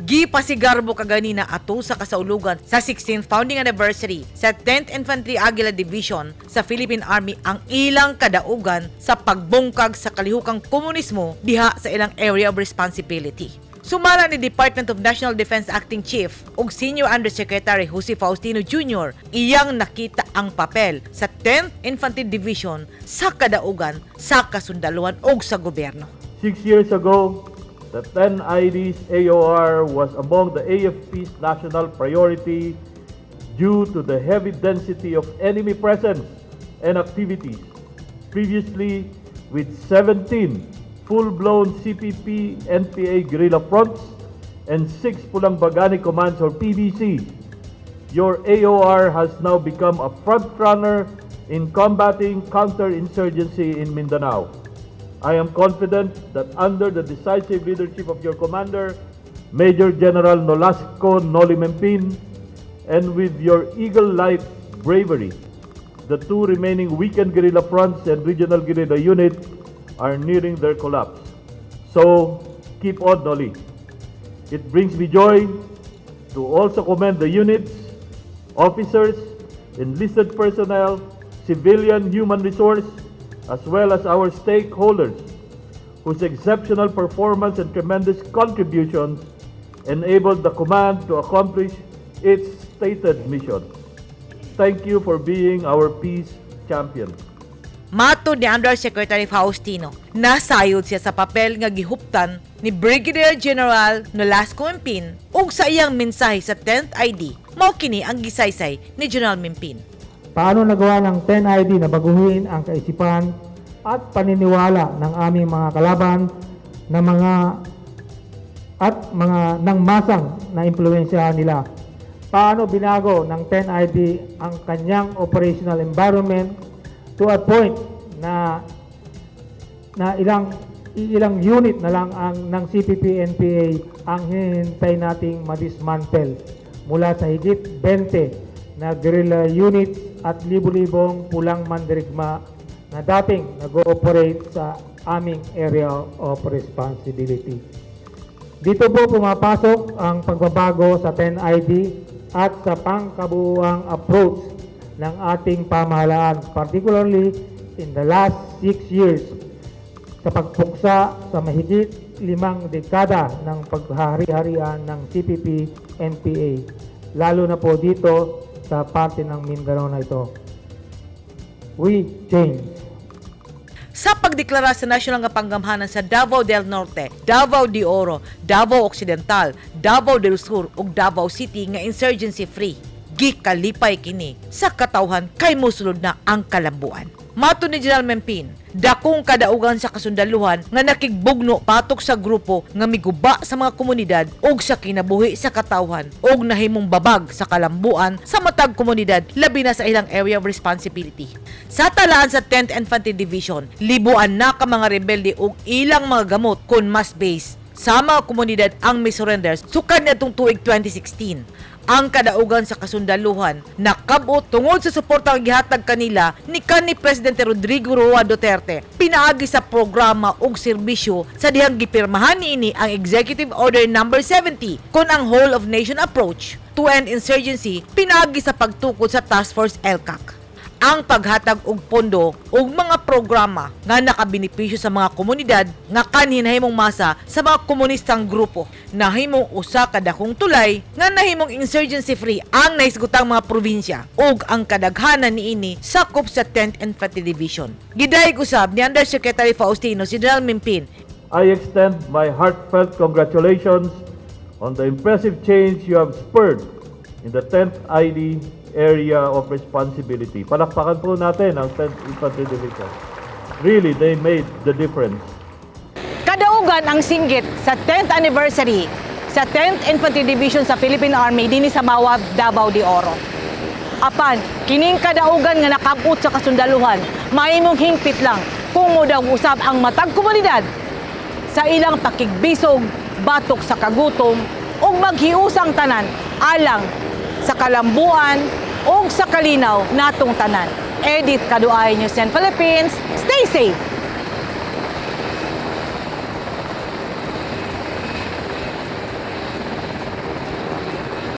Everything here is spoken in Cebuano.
Gipasigarbo kaganina ato sa kasaulugan sa 16th founding anniversary sa 10th Infantry Agila Division sa Philippine Army ang ilang kadaugan sa pagbungkag sa kalihukang komunismo diha sa ilang area of responsibility. Sumala ni Department of National Defense Acting Chief ug Senior Undersecretary Jose Faustino Jr., iyang nakita ang papel sa 10th Infantry Division sa kadaugan sa kasundaluhan ug sa gobyerno. 6 years ago, the 10 ID's AOR was among the AFP's national priority due to the heavy density of enemy presence and activities. Previously, with 17 full-blown CPP NPA guerrilla fronts and 6 Pulang Bagani Commands or PBC, your AOR has now become a frontrunner in combating counterinsurgency in Mindanao. I am confident that under the decisive leadership of your commander, Major General Nolasco Noli Mempin, and with your eagle-like bravery, the two remaining weakened guerrilla fronts and regional guerrilla units are nearing their collapse. So, keep on, Noli. It brings me joy to also commend the units, officers, enlisted personnel, civilian human resource, as well as our stakeholders, whose exceptional performance and tremendous contributions enabled the command to accomplish its stated mission. Thank you for being our peace champion. Matod ni Undersecretary Faustino, nasayod siya sa papel nga gihuptan ni Brigadier General Nolasco Empin ug sa iyang mensahe sa 10th ID, mao kini ang gisaysay ni General Mempin. Paano nagawa ng 10ID na baguhin ang kaisipan at paniniwala ng aming mga kalaban na mga at mga ng masang na impluwensyahan nila? Paano binago ng 10ID ang kanyang operational environment to a point na na ilang ilang unit na lang ang ng CPP NPA ang hinihintay nating madismantle mula sa higit 20 na guerrilla units at libo-libong pulang mandirigma na dating nag-ooperate sa aming area of responsibility? Dito po pumapasok ang pagbabago sa 10ID at sa pangkabuuang approach ng ating pamahalaan, particularly in the last 6 years sa pagpuksa sa mahigit 5 dekada ng paghahari-harian ng CPP-NPA, lalo na po dito sa parte ng Mindanao na ito. We change. Sa pagdeklara sa nasyonal nga panggamhanan sa Davao del Norte, Davao de Oro, Davao Occidental, Davao del Sur ug Davao City nga insurgency free, gikalipay kini sa katawhan kay mosulod na ang kalambuan. Matod ni General Mempin, dakong kadaugan sa kasundaluhan nga nakigbugno patok sa grupo nga miguba sa mga komunidad ug sa kinabuhi sa katawhan ug nahimong babag sa kalambuan sa matag komunidad, labi na sa ilang area of responsibility. Sa talaan sa 10th Infantry Division, libuan na ka mga rebelde ug ilang mga gamot kon mass base sa mga komunidad ang misurrender sukad niadtong tuig 2016. Ang kadaugan sa kasundaluhan nakabot tungod sa suporta ang gihatag kanila ni kanhi Presidente Rodrigo Roa Duterte pinaagi sa programa ug serbisyo sa dihang gipirmahan niini ang Executive Order Number 70 kon ang whole of nation approach to end insurgency pinaagi sa pagtukod sa Task Force ELCAC. Ang paghatag og pondo ug mga programa nga nakabenepisyo sa mga komunidad nga kanhi nahimong masa sa mga komunistang grupo nahimong usa ka dakong tulay nga nahimong insurgency free ang nahisgutang mga probinsya ug ang kadaghanan niini sakop sa 10th Infantry Division. Gidayeg usab ni Undersecretary Faustino si General Mempin. I extend my heartfelt congratulations on the impressive change you have spurred in the 10th ID area of responsibility. Palakpakan po natin ang 10th Infantry Division. Really, they made the difference. Kadaugan ang singgit sa 10th anniversary sa 10th Infantry Division sa Philippine Army dinhi sa Mawab, Davao de Oro. Apan, kining kadaugan nga nakabot sa kasundaluhan, mahimong hingpit lang kung modaog usab ang matag komunidad sa ilang pakigbisog, batok sa kagutom, ug maghiusang tanan alang sa kalambuan ug sa kalinaw natong tanan. Edith Kaduay, News 10 Philippines. Stay safe!